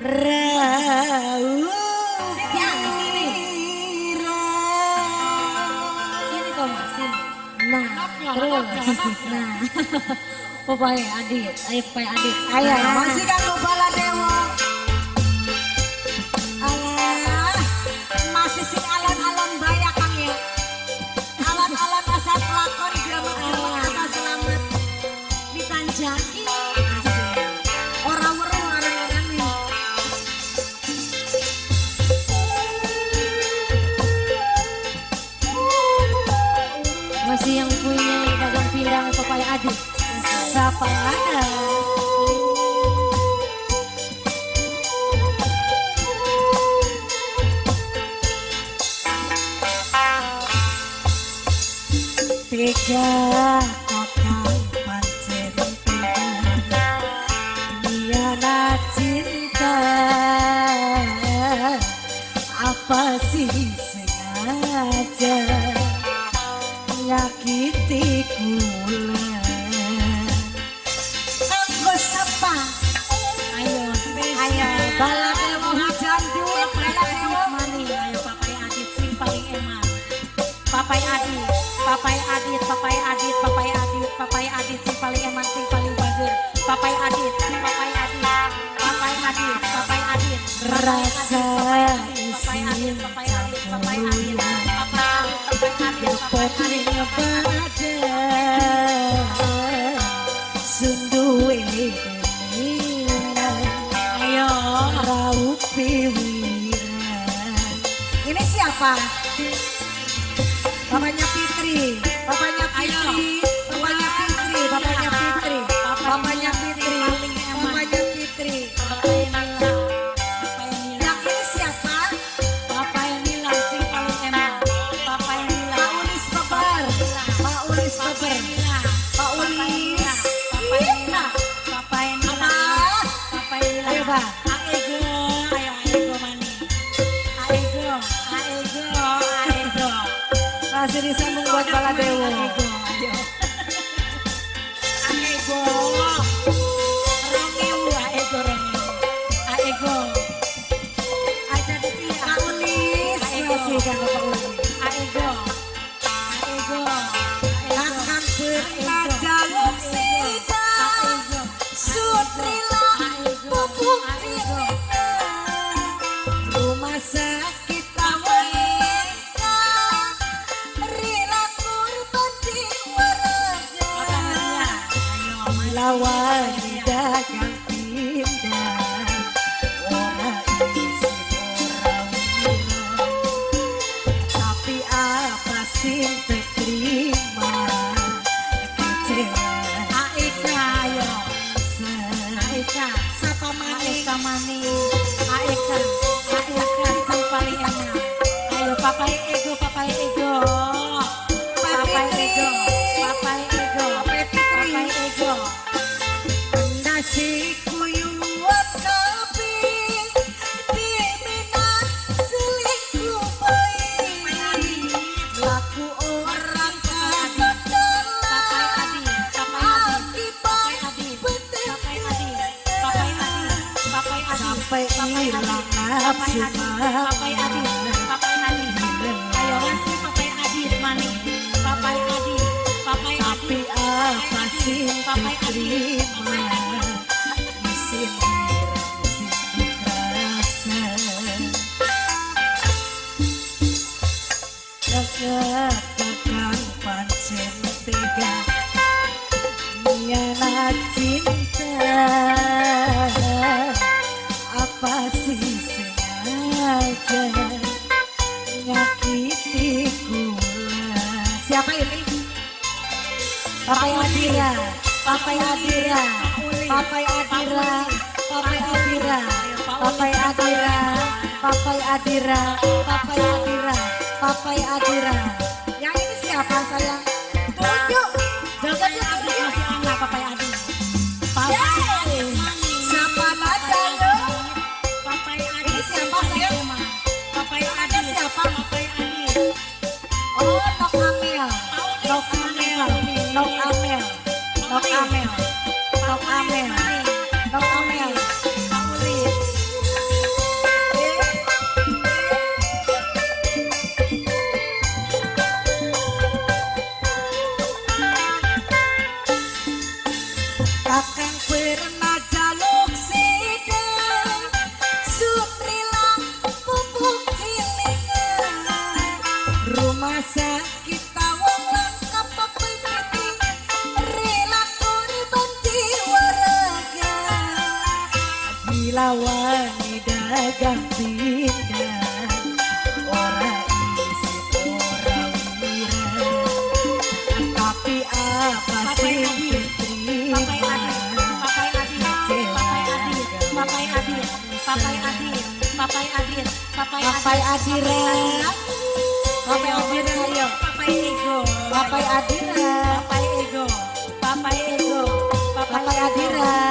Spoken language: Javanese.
Rau. Sini ah, sini. Sini kok Mas, sini. Nah, terus. Nah. Papai Adit, ayo Papai Adit. Ayo, masih kanggo Baladewa. Alah, masih sing alon-alon bae Kang ya. Alon-alon asal kelakon, gramet-gramet asal selamat. Ditanjaki. Asik. Ora weruh arang-arane. Masih yang punya dagang pindang Papai Adit. Siapa ada? Tega kakang pancen tega Niana cinta. Apa sih sengaja nyakiti kula? Kanggo sapa? Ayo, Ayo, Baladewa hujan duit, Papai Adit Baladewa. mani, ayo Papai Adit sing paling eman. Papai Adit, Papai Adit, Papai Adit, Papai Adit, Papai Adit sing paling eman, sing paling bager. Papai Adit, Papai Adit, Papai Adit, Papai Adit. Rasa Papai Adit, isin Papai Adit, Papai Adit, Papai Adit, Papai Adit, Papai Lepot Adit. Badan sunduwe Ayo, raupi wiran. Ini siapa? Bapaknya Fitri, bapaknya Fitri, bapaknya Fitri, bapaknya Fitri, bapaknya Fitri, bapaknya Fitri. Papai Nila, Papai Nila. Yang ini siapa? Papai Nila sing paling eman. Papai Nila. Pak Ulis Babar, Pak Ulis Papai Babar, Nila. Pak Ulis. Papai Nila. Papai Nila. Apa? Papai Nila. Ayo, Pak. Aego, ayo Aego mani. Aego, Aego, Aego. Masih disambung buat Baladewa. Aego, ayo. Aego. 2000, Aego 2000. Aego. Aja dipilih. Pak Ulis, Aego. masih kanggo Pak Ulis. Aego. Aego. Kakang pernah jaluk sida, sutrila pupuk cinta. Rumah sakit wanita, rela korban jiwa raga. Lawan dagang pindah, ora isin ora wirang. Tapi apa sih terima kecewa? Aika, ayo. Aika. Sapa maning? Aika mani. Aika. Aika sing paling enak. Ayo Papai Ego, Papai Ego. Papai Ego. Papai Ego. Papai Fitri. Papai Ego. Nasi kuyuan kaping diminat selingkuh baik. Laku orang Papai kedalam Adi, Papai Adi. akibat Papai Adi. Papai Adi. Papai Adi. Papai Adi. sampai Papai Adi. hilang Papai nafsu Adi. Papai Adi. Papai Adi. Ayo masih Papai Adi mani. Papai Adi. Papai Adi. Tapi apa sih Papai Adi. diterima Papai Adi. isin sing kerasa. Kakang pancen tega Niana cinta. Apa sih sengaja nyakiti kula? Siapa ini? Papai Adira, Papai Adira, Papai Adira, Papai Adira, Papai Adira, Papai Adira, Papai Adira, Papai Adira. Yang ini siapa sayang? Tunjuk. Papai Adi masih anak Papai Adi. Papai Adi mani. Siapa nada lo? Papai Adi. Ini siapa, sayang? Papai Adi. Siapa? Papai Adi. Oh, Nok Amel. Nok Amel. Nok Amel. Nok Amel. Nok Amel. Nok Amel. Pak Ulis. Kakang pernah jaluk sidang, Sutrila pupuk cilingan. Rumah sakit wong lengkap pepiti, rela korban jiwa raga. Bila wani dagang pindah, ora isin ora wirang. Tapi apa Papai sih Adit, Papai Adit, Papai Adit, Papai Adit, Papai Adit, Papai Adit, Papai Adit, Papai Papai Adit, Adira, Papai Adira, ayo. Papai Ego, Papai Adira, Papai Ego, Papai Ego, Papai Adira.